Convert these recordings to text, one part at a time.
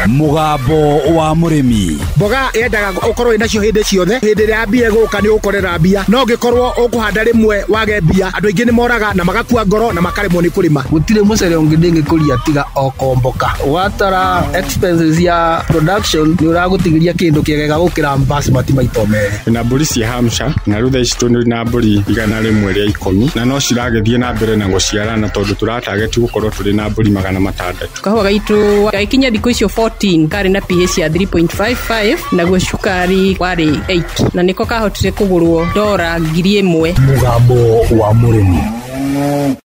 Mũgambo wa mũrĩmi. Mboga yendaga ũkorwo wĩnacio hĩndĩ ciothe, hĩndĩ ĩrĩa mbia ĩgũka nĩ ũgũkorera mbia, no ũngĩkorwo ũkũhanda rĩmwe wage mbia, andũ aingĩ nĩ moraga na magakua ngoro na makaremwo nĩ kũrĩma. Gũtirĩ mũcere ũngĩ ndĩngĩkũria tiga o komboka. Watara expenses ya production nĩ ũragũtigĩria kĩndũ kĩega gũkĩra basmati maita merĩ. Na mbũri cia Hampshire na rĩu thaa ici tũrĩ na mbũri 110 na no ciragĩthiĩ na mbere na gũciarana tondũ tũratageti gũkorwo tũrĩ na mbũri 600. Kahũa gaitũ gagĩkinya thikũ icio 14 karĩ na pH ya 3.55 naguo cukari warĩ 8 na nĩko kahotire kũgũrwo dora 1000. Mũgambo wa mũrĩmi.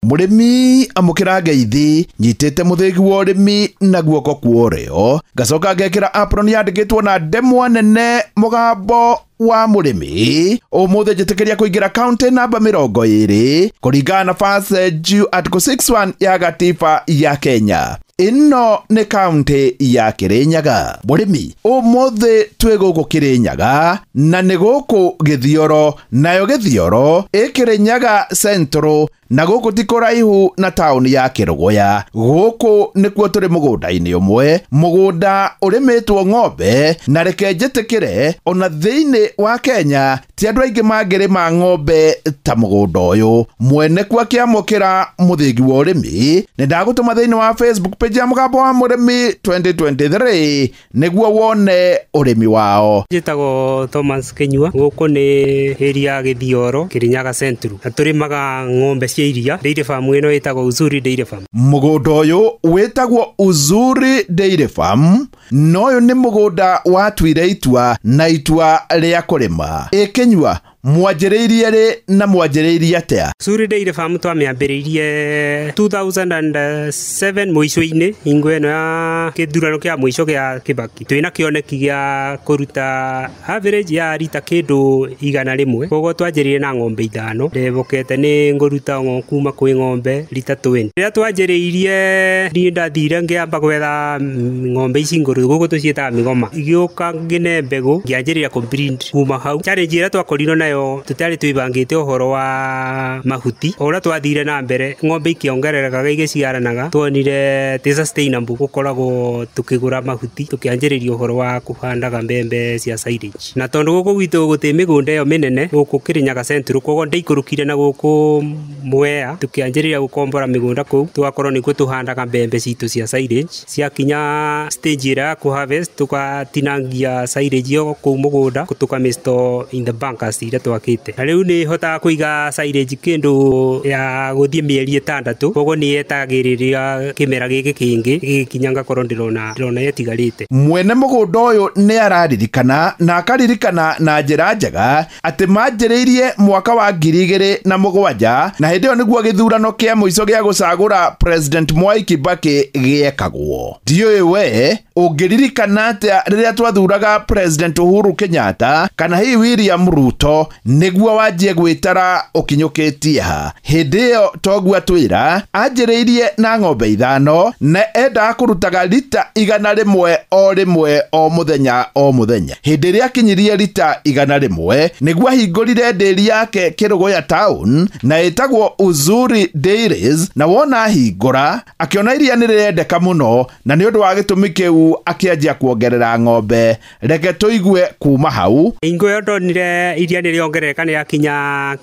Mũrĩmi amũkĩra ngeithi nyitĩte mũthĩgi wa ũrĩmi na guoko kwa ũrĩo, ngacoka ngekĩra apron yandĩkĩtwo na ndemwa nene mũgambo wa mũrĩmi. Ũmũthĩ njĩtĩkĩria kũingĩra kaunti namba 20 kũringana na First Article 61 ya gatiba ya Kenya. Ĩno nĩ kaunti ya Kirinyaga. Mũrĩmi, ũmũthĩ twĩ gũkũ Kirinyaga na nĩ gũkũ Gĩthioro, nayo Gĩthioro ĩ Kirinyaga Central na gũkũ ti kũraihu na taũni ya Kĩrũgũya. Gũkũ nĩkuo tũrĩ mũgũnda-inĩ ũmwe, mũgũnda ũrĩmĩtwo ng'ombe, na reke njĩtĩkĩre ona thĩinĩ wa Kenya ti andũ aingĩ mangĩrĩma ng'ombe ta mũgũnda ũyũ. Mwene kuo akĩamũkĩra mũthĩgi wa ũrĩmi, nĩ ndagũtũma thĩinĩ wa Facebook page ya Mũgambo wa Mũrĩmi 2023 nĩguo wone ũrĩmi wao. Njĩtagwo Thomas Kinyua, gũkũ nĩ area Gĩthioro, Kirinyaga Central, na tũrĩmaga ng'ombe cia iria. Dairy farm ĩno ĩtagwo Uzuri Dairy Farm. Mũgũnda ũyũ wĩtagwo Uzuri Dairy Farm, na ũyũ nĩ mũgũnda watuire itua na itua rĩa kũrĩma. Ĩ Kinyua, mwanjĩrĩirie rĩ na mwanjĩrĩirie atĩa? Uzuri Dairy Farm twamĩambĩrĩirie 2007 mũico-inĩ, hingo ĩno ya kĩthurano kĩa mũico gĩa Kibaki. Twĩna kĩoneki gĩa kũruta average ya rita kĩndũ 100. Koguo twanjĩrĩirie na ng'ombe 5, ndebokete nĩ ngũruta kuma kwĩ ng'ombe rita 20. Rĩrĩa twanjĩrĩirie niĩ ndathire ngĩamba gwetha ng'ombe ici ngũrũ, gũkũ tũciĩtaga mĩgoma, igĩũka ngĩne mbegũ ngĩanjĩrĩria kũ-breed kuma hau. Challenge ĩrĩa twakorirwo nayo tũtiarĩ twĩbangĩte ũhoro wa mahuti. O ũrĩa twathire na mbere ng'ombe ikĩongererekaga igĩciaranaga, tuonire ti sustainable gũkoragwo tũkĩgũra mahuti, tũkĩanjĩrĩria ũhoro wa kũhandaga mbembe cia silage. Na tondũ gũkũ gwitũ gũtĩ mĩgũnda ĩyo mĩnene gũkũ Kirinyaga Central, koguo ndaikũrũkire na gũkũ Mwea, tũkĩanjĩrĩria gũkombora mĩgũnda kũu, tũgakorwo nĩkuo tũhandaga mbembe citũ cia silage. Ciakinya stage ĩrĩa ya kũ-harvest, tũgatinangia silage ĩyo kũu mũgũnda, tũkamĩ-store in the bunkers iria twakĩte. Na rĩu nĩ hotaga kũiga silage kĩndũ ya gũthiĩ mĩeri 6, koguo nĩ yetagĩrĩria kĩmera gĩkĩ kĩngĩ gĩgĩkinya ngakorwo ndĩrona ĩtigarĩte. Mwene mũgũnda ũyũ nĩ araririkana na akaririkana na njĩra njega atĩ manjĩrĩirie mwaka wa 2007 na hĩndĩ ĩyo nĩguo gĩthurano kĩa mũico gĩa gũcagũra President Mwai Kibaki gĩekagwo. Ndiũĩ we ũngĩririkana atĩa rĩrĩa twathuraga President Uhuru Kenyatta kana hihi William Ruto nĩguo wanjie gwĩtara ũkinyũkĩtie ha. Hĩndĩ ĩyo toguo atwĩra anjĩrĩirie na ng'ombe 5 na endaga kũrutaga rita 100 o rĩmwe o mũthenya o mũthenya. Hĩndĩ ĩrĩa akinyirie rita 100 nĩguo ahingũrire ndĩri yake Kĩrũgũya town na ĩtagwo Uzuri Dairies, na wona ahingũra akĩona iria nĩ rĩrendeka mũno, na nĩ ũndũ wa gĩtũmi kĩu akĩanjia kuongerera ng'ombe. Reke tũigue kuma hau. Hingo ĩyo ndonire iria nĩ rĩongerereka nĩ yakinya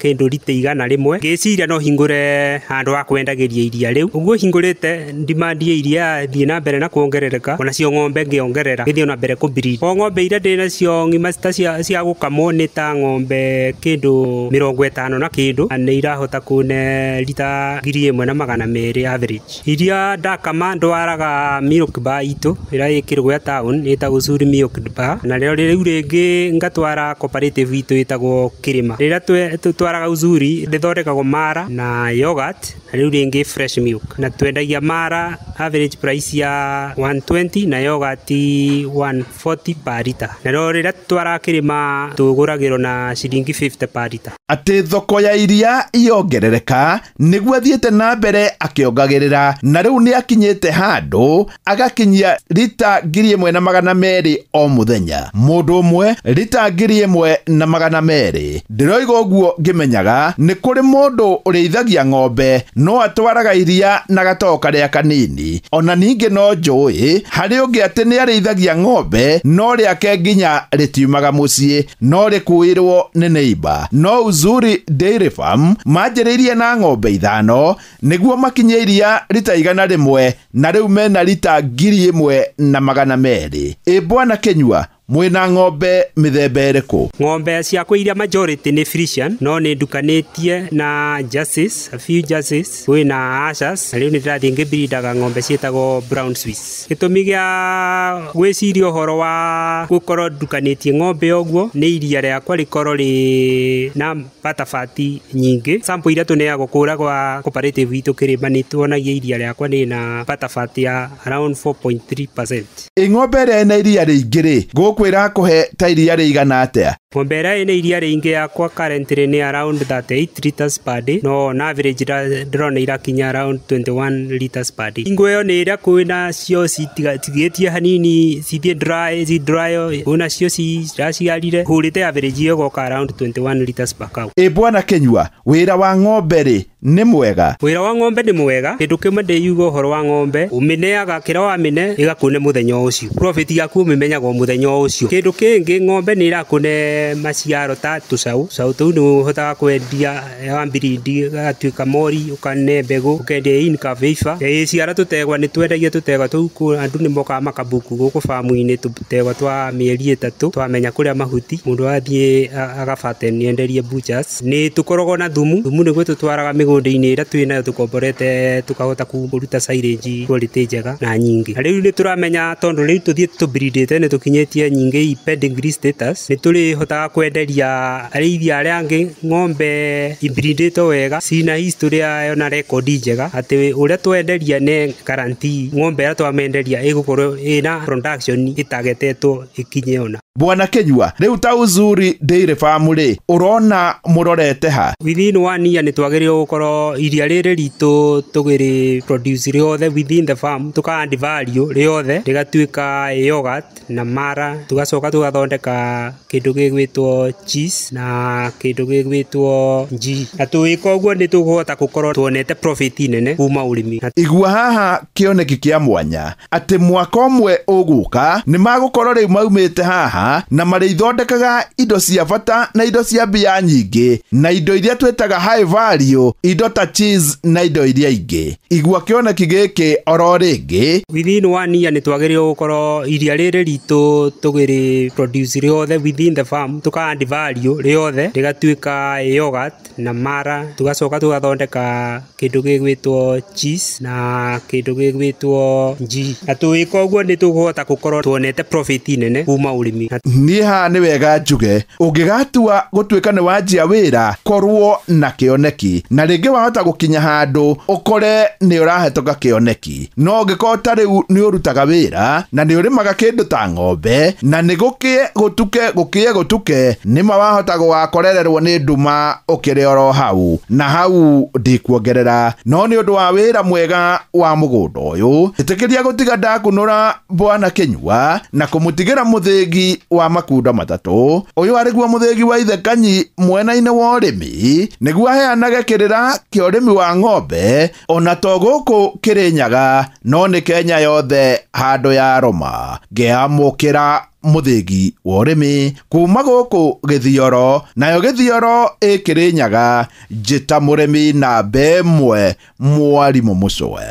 kĩndũ rita 100, ngĩciria no hingũre handũ ha kwendagĩria iria rĩu. Ũguo hingũrĩte demand ya iria thiĩ na mbere na kuongerereka, onacio ng'ombe ngĩongerera ngĩthiĩ na mbere kũ-breed. O ng'ombe iria ndĩ nacio ng'ima ta cia gũkamwo nĩ ta ng'ombe kĩndũ 50 na kĩndũ, na nĩ irahota kũne rita 1200 average. Iria ndakama ndwaraga milk bar itũ ĩrĩa ĩ Kĩrũgũya town, ĩtagwo Uzuri Milk Bar, na rĩo rĩu rĩngĩ ngatwara cooperative itũ ĩtagwo Kĩrĩma. Rĩrĩa tũtwaraga Uzuri rĩthondekagwo mara na yogurt, na rĩu rĩngĩ fresh milk, na twendagia mara average price ya 120 na yogurt 140 per liter. Na rĩo rĩrĩa twara Kĩrĩma tũgũragĩrwo na ciringi 50 per liter. Atĩ thoko ya iria yongerereka nĩguo athiĩte na mbere akĩongagĩrĩra, na rĩu nĩ akinyĩte handũ agakinyia rita 1200 o mũthenya. Mũndũ ũmwe rita 1200. Ndĩroiga ũguo ngĩmenyaga nĩ kũrĩ mũndũ ũrĩithagia ng'ombe no atwaraga iria na gatoo karĩa kanini. Ona ningĩ no njũĩ harĩ ũngĩ atĩ nĩ arĩithagia ng'ombe no rĩake nginya rĩtiumaga mũciĩ no rĩkuĩrwo nĩ neighbor. No Uzuri Dairy Farm manjĩrĩirie na ng'ombe 5 nĩguo makinye iria rita 100 na rĩu mena rita 1200. Ĩ bwana Kinyua, mwĩna ng'ombe mĩthemba ĩrĩkũ? Ng'ombe ciakwa iria majority nĩ Frisian, no nĩ ndukanĩtie na Jerseys, a few Jerseys, kwĩna Ashers, na rĩu nĩ ndĩrathiĩ ngĩbiridaga ng'ombe ciĩtagwo Brown Swiss. Gĩtũmi gĩa gwĩciria ũhoro wa gũkorwo ndukanĩtie ng'ombe ũguo nĩ iria rĩakwa rĩkorwo rĩ na butterfat nyingĩ. Sample iria tũneagwo kũrĩa gwa cooperative itũ Kĩrĩma nĩ tuonagia iria rĩakwa nĩ na butterfat ya around 4.3%. Ĩ ng'ombe ĩrĩa ĩna iria rĩingĩ rĩ, gũkũ ĩrakũhe ta iria rĩigana atĩa? Ng'ombe ĩrĩa ĩna iria rĩingĩ yakwa currently nĩ around 38 liters per day, no on average ndĩrona irakinya around 21 liters per day. Hingo ĩyo nĩ ĩrĩa kwĩna cio citigĩtie hanini cithiĩ dry, ci dry, kwĩna cio ciraciarire, hũrĩte average ĩyo ĩgoka around 21 liters per cow. Ĩ bwana Kinyua, wĩra wa ng'ombe rĩ nĩ mwega? Wĩra wa ng'ombe nĩ mwega. Kĩndũ kĩmwe ndĩyuga ũhoro wa ng'ombe, ũmĩneaga kĩrĩa wamĩne ĩgakũne mũthenya o ũcio. Profit yaku ũmĩmenyaga o mũthenya o ũcio. Kĩndũ kĩngĩ, ng'ombe nĩ ĩrakũne maciaro ta tũcaũ. Tũcaũ tũu nĩ ũhotaga kwendia wambirindi gagatuĩka mori, ũkane mbegũ, ũkendia in heifer. Ĩciara tũtegwa nĩ twendagia tũtegwa tũu, andũ nĩ mokaga makabuku gũkũ famu-inĩ tũtegwa twa mĩeri 3, twamenya kũrĩa mahuti, mũndũ athiĩ agabaten enderie butchers. Nĩ tũkoragwo na thumu, thumu nĩguo tũtwaraga mĩgũnda-inĩ ĩrĩa twĩnayo tũkomborete, tũkahota kũruta silage quality njega na nyingĩ. Na rĩu nĩ tũramenya tondũ rĩu tũthiĩ tũbreedĩte nĩ tũkinyĩtie nyingĩ i pedigree status, nĩ tũrĩhotaga kwenderia arĩithi arĩa angĩ ng'ombe ibreedĩtwo wega, cina history yayo na record njega, atĩ ũrĩa twenderia nĩ guarantee ng'ombe ĩrĩa twamenderia ĩgũkorwo ĩna production ĩtagetetwo ĩkinye ona. Bwana Kinyua, rĩu ta Uzuri Dairy Farm rĩ, ũrona mũrorete ha? Within 1 year nĩ twagĩrĩirwo gũkorwo iria rĩrĩ ritũ tũgĩrĩ produce rĩothe within the farm, tũka add value rĩothe rĩgatuĩka yogurt na mara, tũgacoka tũgathondeka kĩndũ gĩgwĩtwo cheese na kĩndũ gĩgwĩtwo ghee. Na twĩka ũguo nĩ tũkũhota gũkorwo tuonete profit nene kuma ũrĩmi. Igua haha kĩoneki kĩa mwanya atĩ mwaka ũmwe ũgũka nĩ magũkorwo rĩu maumĩte haha na marĩithondekaga indo cia bata na indo cia mbia nyingĩ na indo iria twĩtaga high value, indo ta cheese na indo iria ingĩ. Igua kĩoneki gĩkĩ oro rĩngĩ. Within 1 year nĩ twagĩrĩirwo gũkorwo iria rĩrĩ ritũ tũgĩrĩ produce rĩothe within the farm, tũka add value rĩothe rĩgatuĩka yogurt na mara, tũgacoka tũgathondeka kĩndũ gĩgwĩtwo cheese na kĩndũ gĩgwĩtwo ghee. Na twĩka ũguo nĩ tũkũhota gũkorwo tuonete profit nene kuma ũrĩmi. Niĩ haha nĩ wega njuge, ũngĩgatua gũtuĩka nĩ wanjia wĩra, korwo na kĩoneki, na rĩngĩ wahota gũkinya handũ ũkore nĩ ũrahetũka kĩoneki. No ũngĩkorwo ta rĩu nĩ ũrutaga wĩra na nĩ ũrĩmaga kĩndũ ta ng'ombe na nĩ gũkĩe gũtuke gũkĩe gũtuke, nĩma wahota gũgakorererwo nĩ nduma ũkĩrĩ oro hau, na hau ndikuongerera. No nĩ ũndũ wa wĩra mwega wa mũgũnda ũyũ, ĩtĩkĩria gũtiga ndakunũra bwana Kinyua na kũmũtigĩra mũthĩgi wa makunda 3. Ũyũ arĩguo mũthĩgi wa ithe Kanyi mwena-inĩ wa ũrĩmi, nĩguo aheanage kĩrĩra kĩa ũrĩmi wa ng'ombe ona to gũkũ Kĩrĩnyaga no nĩ Kenya yothe handũ ya Roma. Ngĩamũkĩra mũthĩgi wa ũrĩmi kuma gũkũ Gĩthioro, nayo Gĩthioro ĩ Kĩrĩnyaga. Njĩta mũrĩmi namba 1 mwarimũ Mũcwe.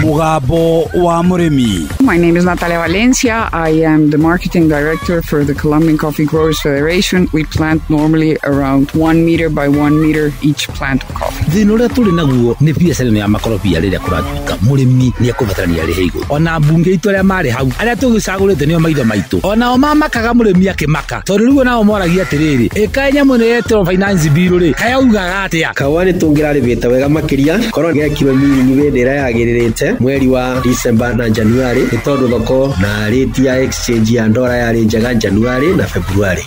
Mugambo wa Mũrĩmi. My name is Natalia Valencia. I am the marketing director for the Colombian Coffee Growers Federation. We plant normally around 1 meter by 1 meter each plant of coffee. Thĩna ũrĩa tũrĩ naguo nĩ biacara ĩno ya makorobia rĩrĩa kũratuĩka mũrĩmi nĩ ekũbatarania arĩhe igũrũ. Ona mbunge itũ arĩa marĩ hau arĩa tũgĩcagũrĩte nĩo maitho maitũ, onao mamakaga mũrĩmi akĩmaka, tondũ rĩu onao moragia atĩrĩrĩ, ĩkaĩ nyamũ ĩno yetĩrwo finance bill rĩ, kaĩ augaga atĩa? Kaũa nĩ tũngĩrarĩmĩte wega makĩria korwo gekirwo mini hĩndĩ ĩrĩa yagĩrĩrĩte mweri wa December na January, nĩ tondũ thoko na rate ya exchange ya ndora yarĩ njega January na February.